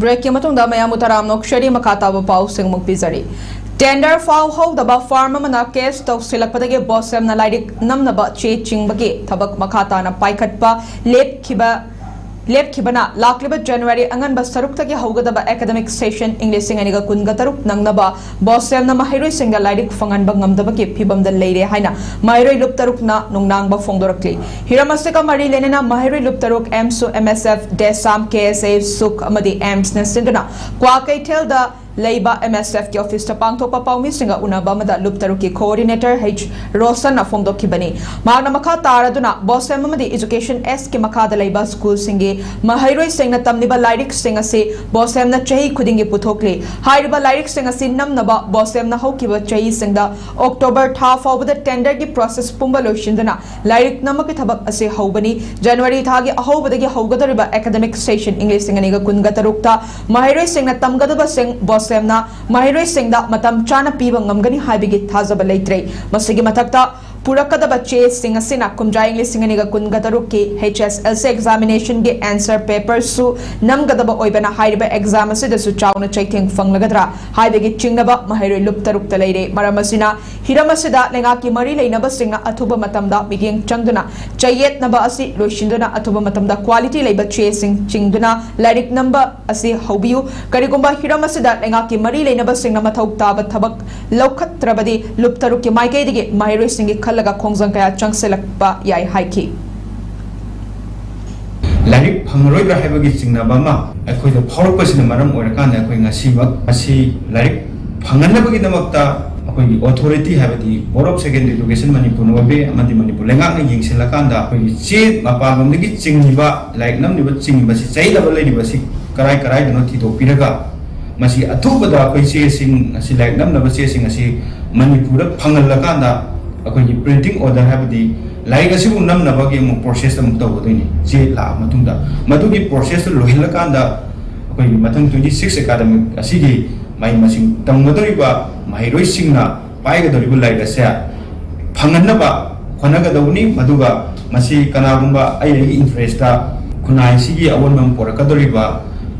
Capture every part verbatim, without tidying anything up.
ꯕ꯭ꯔꯦꯛꯀꯤ ꯃꯇꯨꯡꯗ ꯃꯌꯥꯝꯕꯨ ꯇꯔꯥꯝꯅ ꯑꯣꯛꯆꯔꯤ꯫ ꯃꯈꯥ ꯇꯥꯕ ꯄꯥꯎꯁꯤꯡ ꯑꯃꯨꯛ ꯄꯤꯖꯔꯤ꯫ ꯇꯦꯟꯗꯔ ꯐꯥꯎꯍꯧꯗꯕ ꯐꯥꯔꯝ ꯑꯃꯅ ꯀꯦꯁ ꯇꯧꯁꯤꯜꯂꯛꯄꯗꯒꯤ ꯕꯣꯁꯦꯝꯅ ꯂꯥꯏꯔꯤꯛ ꯅꯝꯅꯕ ꯆꯦ ꯆꯤꯡꯕꯒꯤ ꯊꯕꯛ ꯃꯈꯥ ꯇꯥꯅ ꯄꯥꯏꯈꯠꯄ ꯂꯦꯞꯈꯤꯕ ꯂꯦꯞꯈꯤꯕꯅ ꯂꯥꯛꯂꯤꯕ ꯖꯅꯋꯥꯔꯤ ꯑꯉꯟꯕ ꯁꯔꯨꯛꯇꯒꯤ ꯍꯧꯒꯗꯕ ꯑꯦꯀꯥꯗꯃꯤꯛ ꯁꯦꯁꯟ ꯏꯪ ꯂꯤꯁꯤꯡ ꯑꯅꯤꯒ ꯀꯨꯟꯒ ꯇꯔꯨꯛ ꯅꯪꯅꯕ ꯕꯣꯁꯦꯝꯅ ꯃꯍꯩꯔꯣꯏꯁꯤꯡꯗ ꯂꯥꯏꯔꯤꯛ ꯐꯪꯍꯟꯕ ꯉꯝꯗꯕꯒꯤ ꯐꯤꯕꯝꯗ ꯂꯩꯔꯦ ꯍꯥꯏꯅ ꯃꯍꯩꯔꯣꯏ ꯂꯨꯞ ꯇꯔꯨꯛꯅ ꯅꯨꯡꯅꯥꯡꯕ ꯐꯣꯡꯗꯣꯔꯛꯂꯤ꯫ ꯍꯤꯔꯝ ꯑꯁꯤꯒ ꯃꯔꯤ ꯂꯩꯅꯅ ꯃꯍꯩꯔꯣꯏ ꯂꯨꯞ ꯇꯔꯨꯛ ꯑꯦꯝꯁꯨ, ꯑꯦꯝ ꯑꯦꯁ ꯑꯦꯐ, ꯗꯦꯁꯥꯝ, ꯀꯦ ꯑꯦꯁ ꯑꯦ, ꯁꯨꯛ ꯑꯃꯗꯤ ꯑꯦꯝꯁꯅ ꯁꯤꯟꯗꯨꯅ ꯀ꯭ꯋꯥꯀꯩꯊꯦꯜꯗ ꯂꯩꯕ ꯑꯦꯝ ꯑꯦꯁ ꯑꯦꯐꯀꯤ ꯑꯣꯐꯤꯁꯇ ꯄꯥꯡꯊꯣꯛꯄ ꯄꯥꯎꯃꯤꯁꯤꯡꯒ ꯎꯅꯕ ꯑꯃꯗ ꯂꯨꯞ ꯇꯔꯨꯛꯀꯤ ꯀꯣꯑꯣꯔꯗꯤꯅꯦꯇꯔ ꯍꯩꯆ ꯔꯣꯁꯟꯅ ꯐꯣꯡꯗꯣꯛꯈꯤꯕꯅꯤ꯫ ꯃꯍꯥꯛꯅ ꯃꯈꯥ ꯇꯥꯔꯗꯨꯅ ꯕꯣꯁꯦꯝ ꯑꯃꯗꯤ ꯏꯖꯨꯀꯦꯁꯟ ꯑꯦꯁꯀꯤ ꯃꯈꯥꯗ ꯂꯩꯕ ꯁ꯭ꯀꯨꯜꯁꯤꯡꯒꯤ ꯃꯍꯩꯔꯣꯏꯁꯤꯡꯅ ꯇꯝꯂꯤꯕ ꯂꯥꯏꯔꯤꯛꯁꯤꯡ ꯑꯁꯤ ꯕꯣꯁꯦꯝꯅ ꯆꯍꯤ ꯈꯨꯗꯤꯡꯒꯤ ꯄꯨꯊꯣꯛꯂꯤ꯫ ꯍꯥꯏꯔꯤꯕ ꯂꯥꯏꯔꯤꯛꯁꯤꯡ ꯑꯁꯤ ꯅꯝꯅꯕ ꯕꯣꯁꯦꯝꯅ ꯍꯧꯈꯤꯕ ꯆꯍꯤꯁꯤꯡꯗ ꯑꯣꯛꯇꯣꯕꯔ ꯊꯥ ꯐꯥꯎꯕꯗ ꯇꯦꯟꯗꯔꯒꯤ ꯄ꯭ꯔꯣꯁꯦꯁ ꯄꯨꯝꯕ ꯂꯣꯏꯁꯤꯟꯗꯨꯅ ꯂꯥꯏꯔꯤꯛ ꯅꯝꯕꯒꯤ ꯊꯕꯛ ꯑꯁꯤ ꯍꯧꯕꯅꯤ꯫ ꯖꯅꯋꯥꯔꯤ ꯊꯥꯒꯤ ꯑꯍꯧꯕꯗ ꯍꯧꯒꯗꯧꯔꯤꯕ ꯑꯦꯀꯥꯗꯃꯤꯛ ꯁꯦꯁꯟ ꯏꯪ ꯂꯤꯁꯤꯡ ꯑꯅꯤꯒ ꯀꯨꯟꯒ ꯇꯔꯨꯛꯇ ꯃꯍꯩꯔꯣꯏꯁꯤꯡꯅ ꯇꯝꯒꯗꯕꯁꯤꯡ ꯕꯣꯁꯦꯝꯅ ꯃꯍꯩꯔꯣꯏꯁꯤꯡꯗ ꯃꯇꯝ ꯆꯥꯅ ꯄꯤꯕ ꯉꯝꯒꯅꯤ ꯍꯥꯏꯕꯒꯤ ꯊꯥꯖꯕ ꯂꯩꯇ꯭ꯔꯦ꯫ ꯃꯁꯤꯒꯤ ꯃꯊꯛꯇ ꯄꯨꯔꯛꯀꯗꯕ ꯆꯦꯁꯤꯡ ꯑꯁꯤꯅ ꯀꯨꯝꯖꯥ ꯏꯪ ꯂꯤꯁꯤꯡ ꯑꯅꯤꯒ ꯀꯨꯟꯒ ꯇꯔꯨꯛꯀꯤ ꯍꯩꯆ ꯑꯦꯁ ꯑꯦꯜ ꯁꯤ ꯑꯦꯛꯖꯥꯃꯤꯅꯦꯁꯟꯒꯤ ꯑꯦꯟꯁꯔ ꯄꯦꯄꯔꯁꯨ ꯅꯝꯒꯗꯕ ꯑꯣꯏꯕꯅ ꯍꯥꯏꯔꯤꯕ ꯑꯦꯛꯖꯥꯝ ꯑꯁꯤꯗꯁꯨ ꯆꯥꯎꯅ ꯆꯩꯊꯦꯡ ꯐꯪꯂꯒꯗ꯭ꯔꯥ ꯍꯥꯏꯕꯒꯤ ꯆꯤꯡꯅꯕ ꯃꯍꯩꯔꯣꯏ ꯂꯨꯞ ꯇꯔꯨꯛꯇ ꯂꯩꯔꯦ꯫ ꯃꯔꯝ ꯑꯁꯤꯅ ꯍꯤꯔꯝ ꯑꯁꯤꯗ ꯂꯩꯉꯥꯛꯀꯤ ꯃꯔꯤ ꯂꯩꯅꯕꯁꯤꯡꯅ ꯑꯊꯨꯕ ꯃꯇꯝꯗ ꯃꯤꯠꯌꯦꯡ ꯆꯪꯗꯨꯅ ꯆꯌꯦꯠꯅꯕ ꯑꯁꯤ ꯂꯣꯏꯁꯤꯟꯗꯨꯅ ꯑꯊꯨꯕ ꯃꯇꯝꯗ ꯀ꯭ꯋꯥꯂꯤꯇꯤ ꯂꯩꯕ ꯆꯦꯁꯤꯡ ꯆꯤꯡꯗꯨꯅ ꯂꯥꯏꯔꯤꯛ ꯅꯝꯕ ꯑꯁꯤ ꯍꯧꯕꯤꯌꯨ꯫ ꯀꯔꯤꯒꯨꯝꯕ ꯍꯤꯔꯝ ꯑꯁꯤꯗ ꯂꯩꯉꯥꯛꯀꯤ ꯃꯔꯤ ꯂꯩꯅꯕꯁꯤꯡꯅ ꯃꯊꯧ ꯇꯥꯕ ꯊꯕꯛ ꯂꯧꯈꯠꯇ꯭ꯔꯕꯗꯤ ꯂꯨꯞ ꯇꯔꯨꯛꯀꯤ ꯃꯥꯏꯀꯩꯗꯒꯤ ꯃꯍꯩꯔꯣꯏꯁꯤꯡꯒꯤ ꯈꯜꯂꯒ ꯈꯣꯡꯖꯪ ꯀꯌꯥ ꯆꯪꯁꯤꯜꯂꯛꯄ ꯌꯥꯏ ꯍꯥꯏꯈꯤ꯫ ꯂꯥꯏꯔꯤꯛ ꯐꯪꯉꯔꯣꯏꯗ꯭ꯔꯥ ꯍꯥꯏꯕꯒꯤ ꯆꯤꯡꯅꯕ ꯑꯃ ꯑꯩꯈꯣꯏꯗ ꯐꯥꯎꯔꯛꯄꯁꯤꯅ ꯃꯔꯝ ꯑꯣꯏꯔꯀꯥꯟꯗ ꯑꯩꯈꯣꯏ ꯉꯁꯤꯃꯛ ꯃꯁꯤ ꯂꯥꯏꯔꯤꯛ ꯐꯪꯍꯟꯅꯕꯒꯤꯗꯃꯛꯇ ꯑꯩꯈꯣꯏꯒꯤ ꯑꯣꯊꯣꯔꯤꯇꯤ ꯍꯥꯏꯕꯗꯤ Board of Secondary Education ꯃꯅꯤꯄꯨꯔꯅ ꯑꯣꯏꯕ ꯌꯥꯏ ꯑꯃꯗꯤ ꯃꯅꯤꯄꯨꯔ ꯂꯩꯉꯥꯛꯅ ꯌꯦꯡꯁꯤꯜꯂꯀꯥꯟꯗ ꯑꯩꯈꯣꯏꯒꯤ ꯆꯦ ꯃꯄꯥꯟꯂꯣꯝꯗꯒꯤ ꯆꯤꯡꯉꯤꯕ ꯂꯥꯏꯔꯤꯛ ꯅꯝꯂꯤꯕ ꯆꯤꯡꯉꯤꯕꯁꯤ ꯆꯌꯦꯠꯅꯕ ꯂꯩꯔꯤꯕꯁꯤ ꯀꯔꯥꯏ ꯀꯔꯥꯏꯗꯅꯣ ꯊꯤꯗꯣꯛꯄꯤꯔꯒ ꯃꯁꯤ ꯑꯊꯨꯕꯗ ꯑꯩꯈꯣꯏ ꯆꯦꯁꯤꯡ ꯑꯁꯤ ꯂꯥꯏꯔꯤꯛ ꯅꯝꯅꯕ ꯆꯦꯁꯤꯡ ꯑꯁꯤ ꯃꯅꯤꯄꯨꯔꯗ ꯐꯪꯍꯜꯂꯀꯥꯟꯗ ꯑꯩꯈꯣꯏꯒꯤ printing order ꯍꯥꯏꯕꯗꯤ ꯂꯥꯏꯔꯤꯛ ꯑꯁꯤꯕꯨ ꯅꯝꯅꯕꯒꯤ ꯑꯃꯨꯛ process ꯑꯃꯨꯛ ꯇꯧꯒꯗꯣꯏꯅꯤ꯫ ꯆꯦ ꯂꯥꯛꯑ ꯃꯇꯨꯡꯗ ꯃꯗꯨꯒꯤ process ꯇꯨ ꯂꯣꯏꯍꯜꯂꯀꯥꯟꯗ ꯑꯩꯈꯣꯏꯒꯤ ꯃꯊꯪ twenty six academic ꯑꯁꯤꯒꯤ ꯃꯍꯩ ꯃꯁꯤꯡ ꯇꯝꯒꯗꯧꯔꯤꯕ ꯃꯍꯩꯔꯣꯏꯁꯤꯡꯅ ꯄꯥꯏꯒꯗꯧꯔꯤꯕ ꯂꯥꯏꯔꯤꯛ ꯑꯁꯦ ꯐꯪꯍꯟꯅꯕ ꯍꯣꯠꯅꯒꯗꯧꯕꯅꯤ꯫ ꯃꯗꯨꯒ ꯃꯁꯤ ꯀꯅꯥꯒꯨꯝꯕ ꯑꯩ ꯑꯩꯒꯤ interest ꯇ ꯈꯨꯟꯅꯥꯏꯁꯤꯒꯤ ꯑꯑꯣꯟꯕ ꯑꯃ ꯄꯨꯔꯛꯀꯗꯧꯔꯤꯕ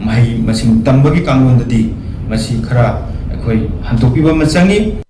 ꯃꯍꯩ ꯃꯁꯤꯡ ꯇꯝꯕꯒꯤ ꯀꯥꯡꯂꯣꯟꯗꯗꯤ ꯃꯁꯤ ꯈꯔ ꯑꯩꯈꯣꯏ ꯍꯟꯗꯣꯛꯄꯤꯕ ꯑꯃ ꯆꯪꯉꯤ꯫